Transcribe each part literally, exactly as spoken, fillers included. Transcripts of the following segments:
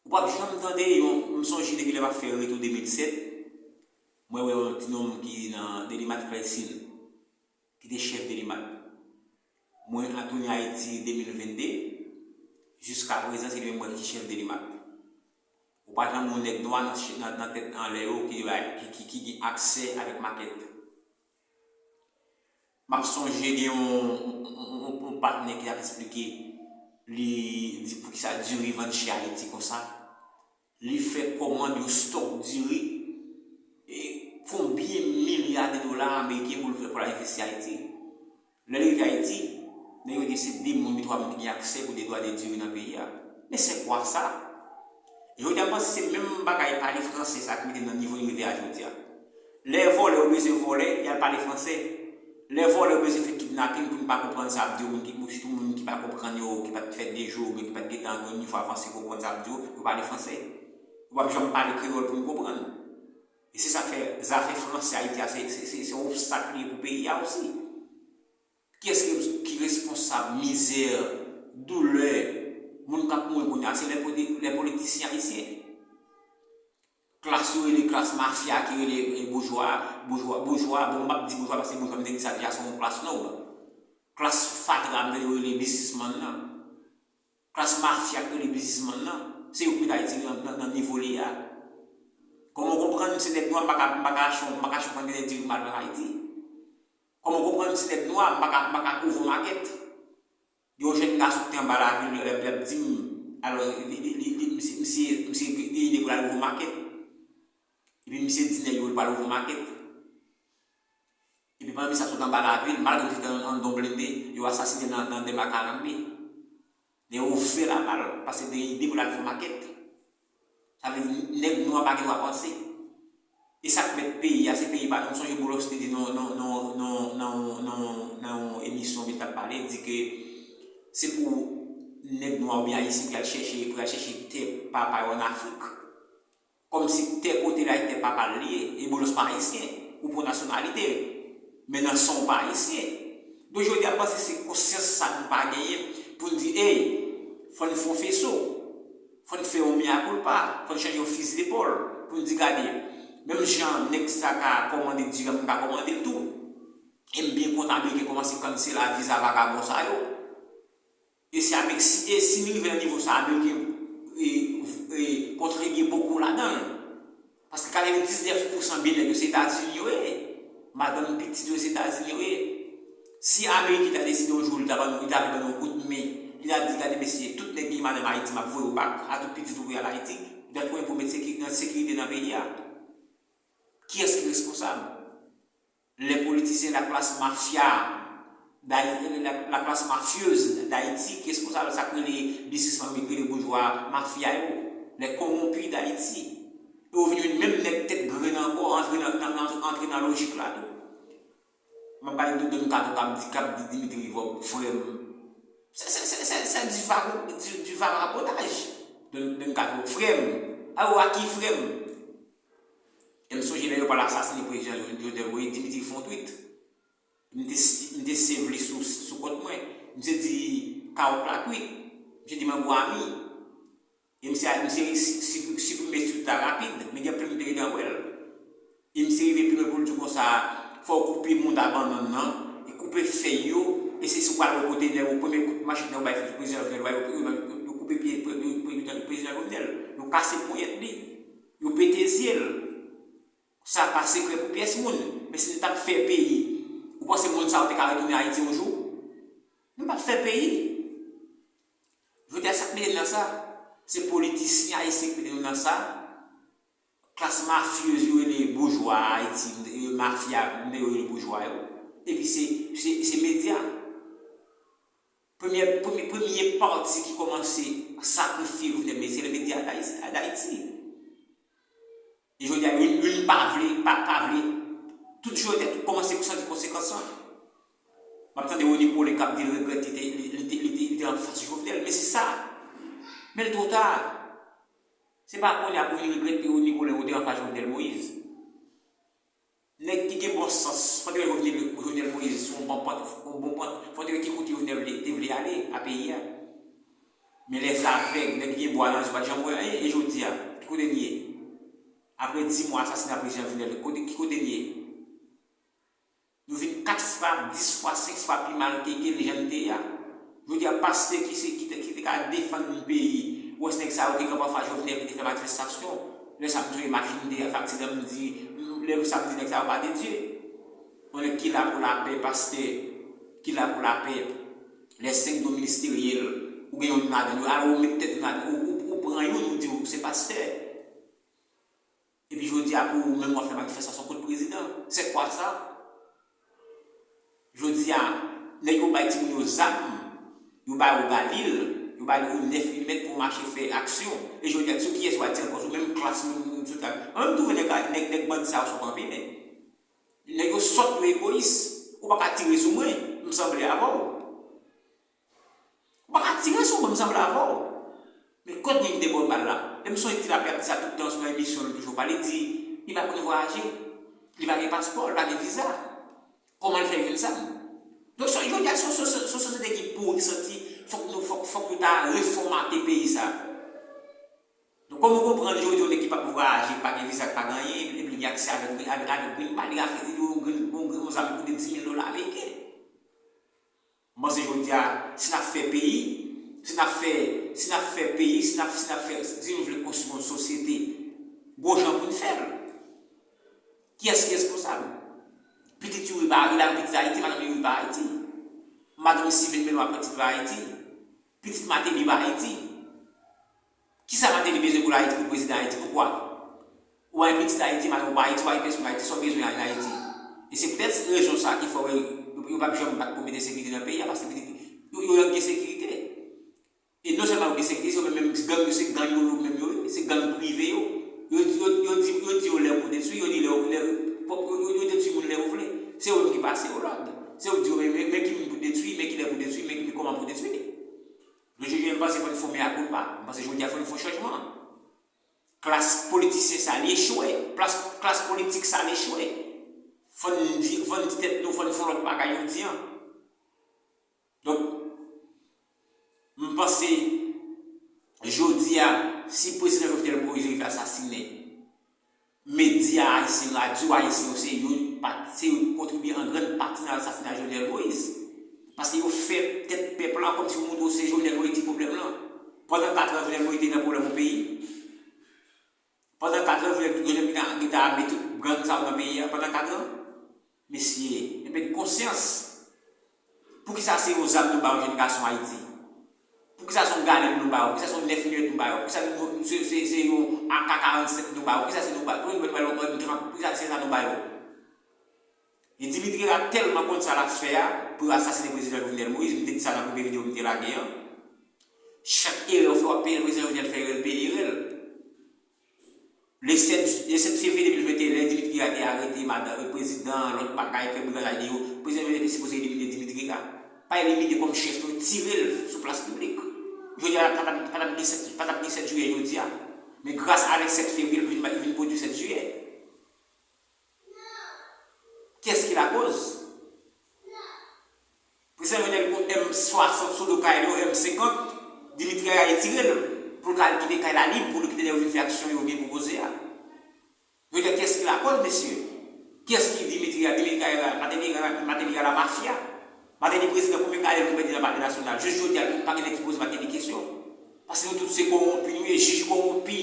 Ou p ap janm tande yon, m sonje depi lè m ap fè retou de mil sèt, mwen wè yon ti nonm ki nan Delimat, Clayson, ki te chèf Delimat. Mwen an tounen Ayiti de mil vennde, jiska prezan se li menm mwen ki chèf Delimat. Ou pa janm wè yon nèg nwa nan, nan, nan tèt anlè yo ki, ki, ki gen aksè avèk makèt. M ap sonje gen yon, yon, yon, yon, yon patnè ki t ap esplike, li di poukisa diri vann chè Ayiti konsa. Li fè kòmand yon stòk diri, e konbyen milya de dola ameriken pou l fè, pou l al envesti Ayiti. Lè l rive Ayiti, nèg yo di se de moun, oubyen twa moun ki gen aksè pou de dwa de diri nan peyi a. Men se kwa sa? Jodi a, m panse se menm bagay pale fransè sa ki mete m nan nivo m rive a jodi a. Lè vòlè yo bezwen vòlè, y al pale fransè. Lè vòlè yo bezwen fè kidnaping pou n pa konprann sa y ap di yo, moun ki, sitou moun ki pa konprann yo, ki pa t fè de jou, oubyen ki pa t gentan yon nivo avanse pou konprann sa y ap di yo, yo pale fransè. Yo p ap janm pale kreyòl pou n konprann. E se sa k fè zafè fransè Ayiti a, se, se, se, se yon obstak li ye pou peyi a osi. Kiyès ki, ki responsab mizè, doulè moun k ap mouri kounye a? Se lè poli-, lè politisyen ayisyen. Klas yo rele klas mafya ki rele, e, boujwa, boujwa, boujwa, bon, m p ap di boujwa paske boujwa, m te di sa deja, se yon klas nòb. Klas fatra, m te rele biznismann nan. Klas mafya ki rele biznismann nan, se yo ki met Ayiti nan, nan, nan nivo li a. Kòman w konprann m se nèg nwa, m pa ka, m pa ka achte, m pa ka achte yon kantite diri m al vann Ayiti? Kòman w konprann m se nèg nwa, m pa ka, m pa ka ouvri yon makèt? Gen yon jèn gason ki te anba lavil, l ap, l ap di m, alò, li, li, li, li, misye, misye, misye gen ide pou l al ouvri yon makèt. Epi misye di nèg yo li pral ouvri yon makèt. Epi pandan misye ap sot anba lavil, malgre misye te anndan yon blende, yo asasinen l nan, nan Dèlma karannde. Nèg yo ouvè l a bal, paske l te gen ide pou l al fè makèt. Sa vle di, nèg nwa pa gen dwa panse. E sa k mèt peyi a, se peyi pa nou. M sonje Boulos te di nan, nan, nan yon emisyon, li t ap pale, di ke se pou nèg nwa oubyen ayisyen pou y al chèche, pou y al chèche tè papa yo ann Afrik. Kòmsi tè kote l la, tè papa l li ye, e Boulos pa ayisyen, ou pran nasyonalite, men nan san w pa ayisyen. Donk, jodi a, m panse se konsyans sa nou pa genyen pou n di, ey, fò n fè yon feso, fò n fè yon mea culpa, fò n chanje yon fizi depòl, pou n di, gade, menm jan nèg sa ka kòmande diri a, m ka kòmande l tou. E m byen kontan Ameriken kòmanse cancel a viza vagabon sa yo. E si Ame-, si, e si nou rive nan nivo sa, Ameriken, e, e, kontribye bokou ladan l. Paske katrevendiznèf pousan byenèt yo se Etazini yo ye. Madanm pitit yo se Etazini yo ye. Si Ameriken ta deside yon jou li ta ban nou, li ta vle ban nou yon kout men, li ta di, gade mesye, tout nèg ki gen madanm Ayiti, m ap voye yo back, a tout pitit ou voye al Ayiti, li ta tounen pou met seki-, nan sekirite nan peyi a. Kiyès ki responsab? Lè politisyen laklas mafya, la, la classe mafieuse d'Haïti ki responsab sa k rele biznismann yo, ki rele boujwa mafya yo, les corrompus d'Haïti. Yo vin jwenn menm nèg tèt grenn ankò, antre nan, nan, nan, antre nan lojik la tou. M ap pale de Don Kato k ap di, k ap di Dimitri Vorbe, frè m. Se, se, se, se, se du vago-, du, du vagabondaj. Don, Don Kato, frè m. A ou a ki frè m? E m sonje lè yo pral asasinen prezidan Jo-, Jovenel Moïse, Dimitri fè yon tweet. M te, m te save li sou, sou kont mwen. Misye di, kawòt la kwit. Misye di, mangou a mi. E misye, misye si, si, siprime tweet la rapid, men gen anpil moun te gentan wè l. E misye rive pi lwen pou l di konsa, fò w koupe mouda bannann nan, e koupe fèy yo, e se si w pral wè kote nèg yo, premye kout machet nèg yo bay prezidan Jovenel, yo, yo, yo koupe pye pre-, pre-, pre-, prezidan Jovenel, yo kase ponyèt li. Yo pete zye l. Sa pa sekrè pou pyès moun. Men si nou t ap fè peyi, ou panse moun sa yo te ka retounen Ayiti yon jou? Nou p ap fè peyi. Jodi a, sa k mete n nan sa? Se politisyen ayisyen ki mete nou nan sa. Klas mafyez yo rele boujwa Ayiti, mafya, yo rele boujwa yo. Epi se, se, se medya. Premye, premye, premye pati ki kòmanse sakrifye Jovenel Moïse, se le medya d'Haï-, d'Haïti. E jodi a, youn, youn pa vle, pa, pa vle. Tout jodi a, tout kòmanse pou santi konsekans lan. M ap tande Rony Colin k ap di l regrèt li te, li, li te, li te, li te anfas Jovenel. Men se sa. Men l twò ta. Se pa kounye a pou vin regrèt ke Rony Colin ou te anfas Jovenel Moïse. Nèg ki gen bon sans, fò te wè Jovenel, Jovenel Moïse sou yon bon pant, yon bon pant, fò te wè ki kote Jovenel vle, te vle ale a peyi a. Men lèzavèg, nèg ki gen Wa nan zye, pa t janm wè anyen, e jodi a, ki kote n ye? Apre dis mwa asasina prezidan Jovenel, kote, ki kote n ye? Nou vin kat fwa, dis fwa, senk fwa pi mal ke, ke jan n te ye a. Jodi a, pastè ki se, ki te, ki te ka defann peyi, ou wè se nèg sa yo ki kanpe anfas Jovenel, ki te fè manifestasyon. Lè sa m sonje machin m te fè aksidan, m di, lè sa m di nèg sa yo pa de Dye. Yon nèg ki la pou lapè, pastè, ki la pou lapè, lè senk don ministeryèl, ou gen youn ladan yo, alò ou met tèt ou ladan, ou, ou, ou pran youn, ou di ou se pastè. Epi jodi a pou ou menm w ap fè manifestasyon kont prezidan. C'est quoi ça? Jodi a, nèg yo bay timoun yo zam, yo ba yo galil, yo ba yo nèf milimèt pou w mache fè aksyon. E jodi a, sou kiyès w ap tire ankò? Sou menm klas moun, moun sou ta. Mwen menm m twouve nèg, nèg, nèg bandi sa yo sòt anpil, men. Nèg yo sòt, yo egoyis. Ou pa ka tire sou mwen, m sanble avè w. Ou pa ka tire sou mwen, m sanble avè w. Men kot nèg ki te ba w bal la? E m sonje Ti Lapli ap di sa tout tan sou nan emisyon l toujou pale, li di, li pa konn vwayaje. Li pa gen paspò, li pa gen viza. Kòman l fè jwenn zam? Donk, sa, jodi a, se yon, se, se, se yon sosyete ki pouri, ki santi fòk nou, fòk, fòk nou ta refòmate peyi sa. Donk, kòm ou konprann, jodi a, yon nèg ki p ap vwayaje, ki pa gen viza, ki pa gen anyen, epi li gen aksè avèk, avèk, avèk Green Card, li ka fè, li gen yon Green, yon Green, yon zam ki koute dis mil dola ameriken. M panse jodi a, si n ap fè peyi, si n ap fè, si n ap fè peyi, si n ap, si n ap fè, si nou vle konstwi yon sosyete, gwo jan pou n fè l. Kiyès ki responsab? Pitit Youri pa, li pa pitit Ayiti, madanm Youri pa Ayiti. Madanm Steven Benoît pitit pa Ayiti. Pitit Martelly pa Ayiti. Kisa Martelly bezwen pou l Ayiti, pou l prezidan Ayiti? Poukwa? Ou pa gen pitit Ayiti, madanm ou pa Ayiti, ou pa gen pèsonn Ayiti, sa w bezwen an Ayiti? E se poutèt rezon sa ki fè yo, yo, yo p ap janm bat komite sekirite nan peyi a, paske pitit yo, yo, yo gen sekirite. E non sèlman yo gen sekirite, se yo menm, menm gang yo, se gang yo, yo menm yo ye, se gang prive yo. Yo, yo, yo di, yo di yo lè pou detwi, yo di lè, lè, yo, yo, yo detwi moun lè yo vle. Se yo menm ki pase yo lòd. Se yo di yo, men, men, men ki moun pou detwi, men ki lè pou detwi, men ki, men kòman pou detwi li. Donk, jodi a, m panse fò n fè yon mea culpa. M panse jodi a fò n fè yon chanjman. Klas politisyen sa, li echwe. Klas, klas politik sa, li echwe. Fò n di, fò n di tèt nou, fò n fè yon lòt bagay jodi a. Donk, m panse, jodi a, si prezidan Jovenel Moïse rive asasinen, medya ayisyen, radyo ayisyen yo, se yo, pa, se yo ki kontribye an grann pati nan asasina Jovenel Moïse. Paske yo fè tèt pèp la kòmsi yo montre w se Jovenel Moïse ki pwoblèm lan. Pandan kat an, Jovenel Moïse te nan pwoblèm yon peyi. Pandan kat an, Jovenel, Jovenel gentan, gentan ame tout gang sa yo nan peyi a pandan kat an. Mesye, enben konsyans. Poukisa se yon zam nou ba yon jèn gason Ayiti? Poukisa se yon galil nou ba yo? Poukisa se yon nèf milimèt nou ba yo? Poukisa nou, se, se, se yon A K karannsenk nou ba yo? Poukisa se nou ba, poukisa nou ba yo M trant? Poukisa se sa nou ba yo? E Dimitri Herard tèlman konn sa l ap fè a pou yo asasinen prezidan Jovenel Moïse, m te di sa nan premye videyo m te lage an. Chak erè w fè, w ap peye l, prezidan Jovenel fè erè, l peye erè l. Le sèt, le sèt fevriye de mil venteyen, lè Dimitri Herard te arete madanm, prezidan, lòt bagay, fè brigad de yo, prezidan Jovenel te sipoze elimine Dimitri Herard. Pa elimine kòm chèf, non, tire l sou plas piblik. Jodi a, pa t ap, pa t ap gen sèt, pa t ap gen sèt jiyè jodi a. Men gras avèk sèt fevriye, l vin, vin pwodui sèt jiyè. Qu'est-ce qui la cause? Prezidan Jovenel gon M swasant sou do kay li, yon M senkant, Dimitri Herard retire l pou l ka al kite kay la lib, pou l kite nèg yo vin fè aksyon yo gen pou koze a. Jodi a, qu'est-ce qui la cause, mesye? Kiyès ki Dimitri Herard? Dimitri Herard, Martelly, Martelly a la mafya. Martelly prezidan, konbyen kay li pèdi nan Palè Nasyonal? Jis jodi a, pa gen nèg ki poze Martelly kesyon. Paske nou tout se kowonpi, nou ye, jij kowonpi,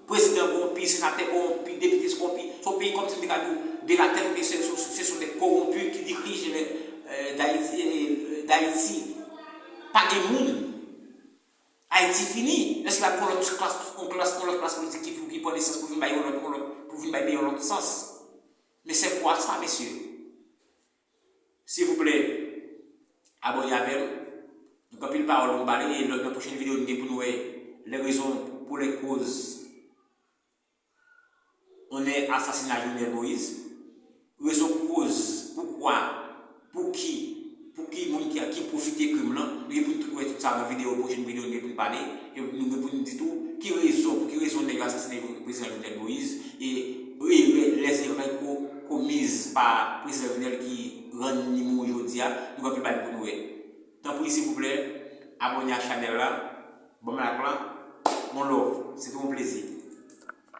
prezidan kowonpi, senatè kowonpi, depite kowonpi. Se yon peyi kòmsi m te ka di w, de la tèt o pye, se, se, se, se nèg kowonpi ki dirije, euh, Dayiti, euh, Dayiti. Pa gen moun. Ayiti fini. Èske l ap gen yon lòt klas, yon klas, yon lòt klas politik ki, ki pran nesans pou vin bay yon lòt, yon lòt, pou vin bay peyi yon lòt sans? Men c'est quoi ça, mesye? Silvouplè, abòne avè m. Nou gen anpil pawòl pou n pale, e nan pwochèn videyo, nou gen pou nou wè les raisons pour les causes on est assassinat Jovenel Moïse. Rezon koz, poukwa, pou ki, pou ki moun ki, ki pwofite krim lan. Nou gen pou n tout wè tout sa nan videyo, pwochèn videyo, nou gen pou n pale. E nou gen pou n di tou, ki rezon, pou ki rezon nèg yo asasinen prezidan Jovenel Moïse. E erè, les erreurs ko-, commises par prezidan Jovenel ki rann li mouri jodi a, nou gen anpil bagay pou nou wè. Tanpri, silvouplè, abòne a chanèl la, ban m like lan. Se te yon plezi.